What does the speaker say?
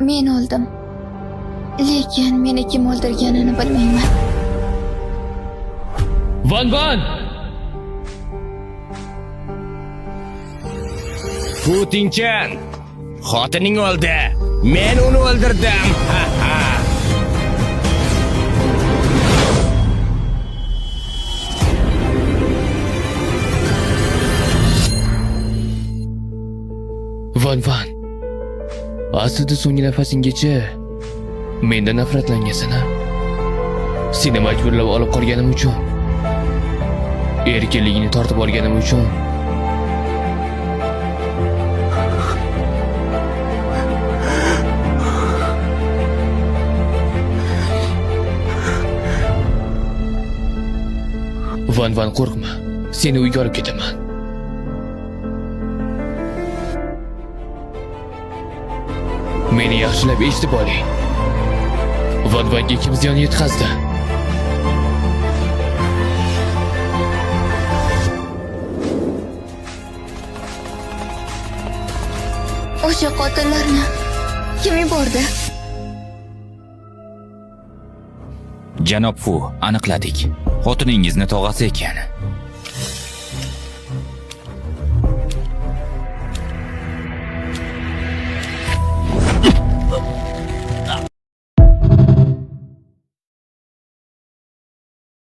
Men o'ldim. Lekin meni kim o'ldirganini bilmayman. Van Van! Putinchen! Xotining o'ldi. Men uni o'ldirdim. Ha ha. Van Van. Aslida so'nggi nafasinggacha mendan nafratlangansan, a? Seni majburlab olib qolganim uchun. Erkinligingni tortib olganim uchun. Van Van qo'rqma. Seni uyga olib ketaman. Meni yaxshilab eshitib oling. Van Vanga kim ziyon yetkazdi? O'sha qotillarni kim yubordi? Janob Fu, aniqladik. Xotiningizni tog'asi ekan.